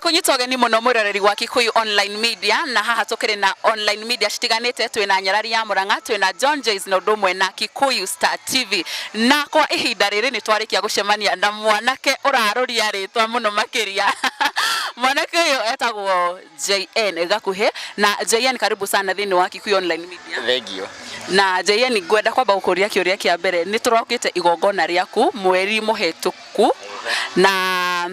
Ngĩkũnyita ũgeni mũno mwĩroreri wa Kikuyu Online Media, na haha tũkĩrĩ na online media citiganĩte. Twĩna Nyarari ya Mũrang'a, twĩna John Joyce na ũndũ ũmwe na Kikuyu Star TV. Na kwa ihinda rĩrĩ nĩ twarĩkia gũcemania na mwanake ũrarũria rĩtwa mũno makĩria. Mwanake ũyũ etagwo JN Gakuhĩ. Na JN, karibu sana thĩinĩ wa Kikuyu Online Media. Thengio. Na JN, ngwenda kwamba gũkũria kĩũria kĩa mbere. Nĩ tũrokĩte igongona rĩaku mweri mũhetũku na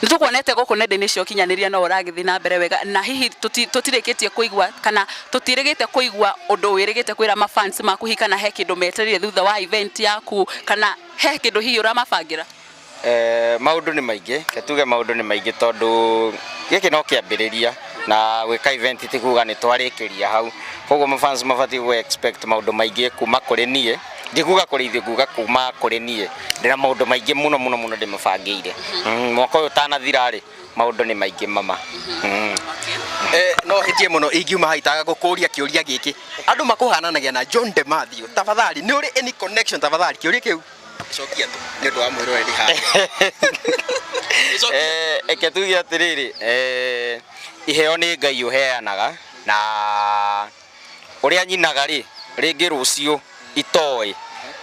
nĩ tũkuonete gũkũ nenda-inĩ cia ũkinyanĩria no ũragĩthiĩ na mbere wega, na hihi tũtirĩkĩtie kũigua kana tũtirĩgĩte kũigua ũndũ wĩrĩgĩte kwĩra mafans maku, hihi kana he kĩndũ metereire thutha wa event yaku, kana he kĩndũ hihi ũramabangĩra? Maũndũ nĩ maingĩ, ke tuge maũndũ nĩ maingĩ, tondũ gĩkĩ no kĩambĩrĩria na gwĩka event ti kuga nĩ twarĩkĩria hau. Koguo mafans mabatiĩ gũ expect maũndũ maingĩ kuma kũrĩ niĩ. Ndikuga kũrĩ ithuĩ, nguga kuma kũrĩ niĩ. Ndĩna maũndũ maingĩ mũno mũno mũno ndĩmabangĩire. Mwaka ũyũ ũtanathira rĩ, maũndũ nĩ maingĩ mama. No hĩtie mũno ingiuma haha itaga gũkũria kĩũria gĩkĩ. Andũ makũhananagia na John de Matthew. Tafadhali, nĩ ũrĩ any connection? Tafadhali, kĩũria kĩu cokia tu nĩ ũndũ wa mwĩroreri haha. Reke tuge atĩrĩrĩ, iheo nĩ Ngai ũheanaga, na ũrĩa nyinaga rĩ, rĩngĩ rũciũ itoĩ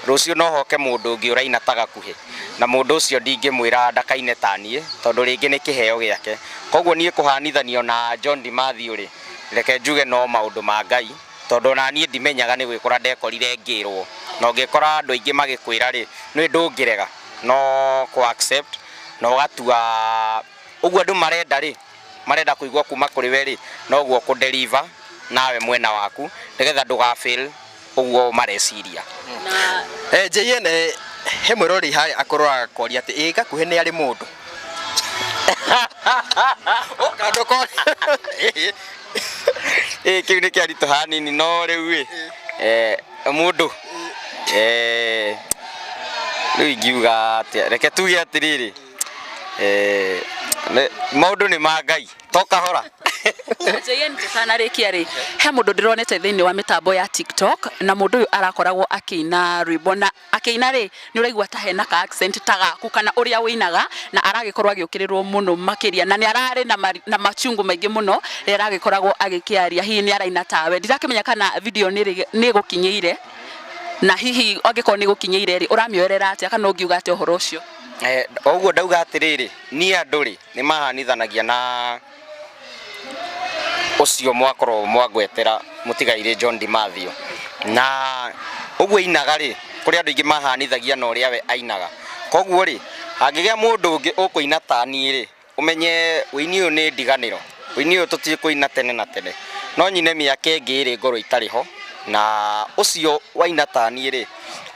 rũciũ no hoke mũndũ ũngĩ ũraina ta Gakuhĩ, na mũndũ ũcio ndingĩmwĩra ndakaine ta niĩ, tondũ rĩngĩ nĩ kĩheo gĩake. Koguo niĩ kũhanithanio na John Di Mathew rĩ, reke njuge no maũndũ ma Ngai, tondũ ona niĩ ndimenyaga, nĩ gwĩkora ndekorire ngĩrwo. Na ũngĩkora andũ aingĩ magĩkwĩra rĩ, nĩ ndũngĩrega no kũ accept na ũgatua ũguo andũ marenda rĩ, marenda kũigua kuma kũrĩ we rĩ, noguo kũ deliver nawe mwena waku, nĩgetha ndũga fail ũguo mareciria. Na JN, he mwĩroreri harĩa akũroraga akoria atĩ ĩ Gakuhĩ nĩ arĩ mũndũ ũka ndũkore. Ĩ, kĩu nĩ kĩaritũ hanini, no rĩu ĩ, mũndũ, rĩu ingiuga atĩa? Reke tuge atĩrĩrĩ, maũndũ nĩ ma Ngai to kahora. JN, tũtanarĩkia rĩ, he mũndũ ndĩronete thĩinĩ wa mĩtambo ya TikTok, na mũndũ ũyũ arakoragwo akĩina rwĩmbo, na akĩina rĩ, nĩ ũraigua ta hena ka accent ta gaku kana ũrĩa wĩinaga, na aragĩkorwo agĩũkĩrĩrwo mũno makĩria, na nĩ ararĩ na machungu maingĩ mũno rĩrĩa aragĩkoragwo agĩkĩaria hihi nĩ araina tawe. Ndirakĩmenya kana video nĩ ĩgũkinyĩire, na hihi angĩkorwo nĩ ĩgũkinyĩire rĩ, ũramĩoerera atĩa kana ũngiuga atĩa ũhoro ũcio? Ũguo ndauga atĩrĩrĩ, niĩ andũ rĩ, nĩ mahanithanagia na ũcio mwakorwo mwangwetera mũtigairĩ John Di Mathew, na ũguo ainaga rĩ, kũrĩ andũ aingĩ mahanithagia na ũrĩa we ainaga. Koguo rĩ, hangĩgĩa mũndũ ũngĩ ũkũina ta niĩ rĩ, ũmenye ũini ũyũ nĩ ndiganĩro. Ũini ũyũ tũtikũina tene na tene, no nyine mĩaka ĩngĩ ĩrĩ ngorwo itarĩ ho, na ũcio waina ta niĩ rĩ,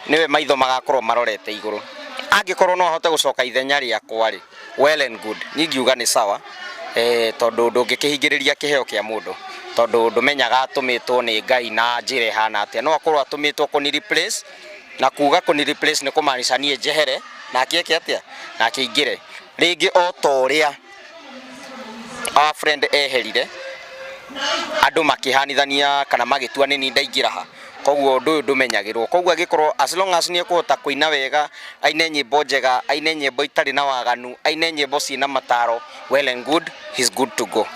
nĩwe maitho magakorwo marorete igũrũ. Angĩkorwo no ahote gũcoka ithenya rĩakwa rĩ, well and good, niĩ ngiuga nĩ sawa, tondũ ndũngĩkĩhingĩrĩria kĩheo kĩa mũndũ, tondũ ndũmenyaga atũmĩtwo nĩ Ngai na njĩra ĩhana atĩa. No akorwo atũmĩtwo kũni replace, na kuga kũni replace nĩ kũmaanisha niĩ njehere nake eke atĩa, nake aingĩre rĩngĩ, o ta ũrĩa our friend eherire, andũ makĩhanithania kana magĩtua nĩ niĩ ndaingĩra ha. Koguo ũndũ ũyũ ndũmenyagĩrwo. Koguo angĩkorwo as long as nĩ ekũhota kũina wega, aine nyĩmbo njega, aine nyĩmbo itarĩ na waganu, aine nyĩmbo ciĩna mataro, well and good, he's good to go.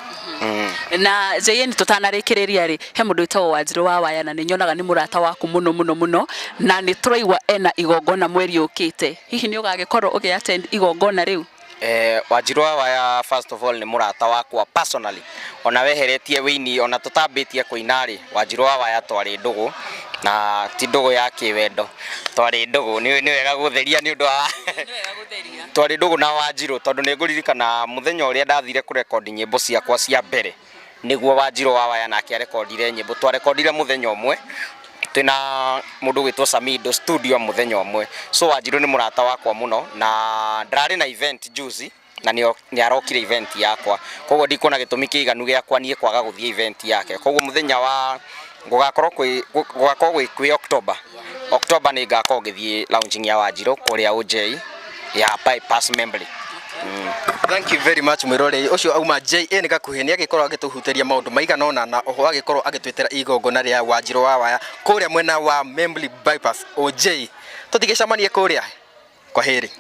Na JN, tũtanarĩkĩrĩria rĩ, he mũndũ wĩtagwo Wanjirũ wa Waya, na nĩ nyonaga nĩ mũrata waku mũno mũno mũno, na nĩ tũraigua ena igongona mweri ũkĩte. Hihi nĩ ũgagĩkorwo ũgĩ attend igongona rĩu? Wanjirũ wa Waya, first of all, nĩ mũrata wakwa personally. Ona weheretie wĩini, ona tũtambĩtie kũina rĩ, Wanjirũ wa Waya twarĩ ndũgũ, na ti ndũgũ ya kĩwendo, twarĩ ndũgũ. Nĩ wega gũtheria nĩ ũndũ wa twarĩ ndũgũ na Wanjirũ, tondũ nĩ ngũririkana mũthenya ũrĩa ndathire kũrekondi nyĩmbo ciakwa cia mbere, nĩguo Wanjirũ wa Waya nake arekondire nyĩmbo. Twarekondire mũthenya ũmwe twĩna mũndũ ũgwĩtwo Samido studio mũthenya ũmwe. So Wanjirũ nĩ mũrata wakwa mũno, na ndararĩ na event juzi na nĩ arokire event yakwa, koguo ndikuona gĩtũmi kĩiganu gĩakwa niĩ kwaga gũthiĩ event yake. Koguo mũthenya wa gũgakorwo gwĩ October nĩ ngakorwo ngĩthiĩ launching ya Wanjirũ kũrĩa OJ ya Bypass Membley. Thank you very much, mwĩroreri ũcio auma JN Gakuhĩ. Nĩ agĩkorwo agĩtũhutĩria maũndũ maigana ũna, na oho agĩkorwo agĩtwĩtĩra igongona rĩa Wanjirũ wa Waya kũrĩa mwena wa Membley Bypass OJ. Tũtigĩcemanie kũrĩa. Kwa heri.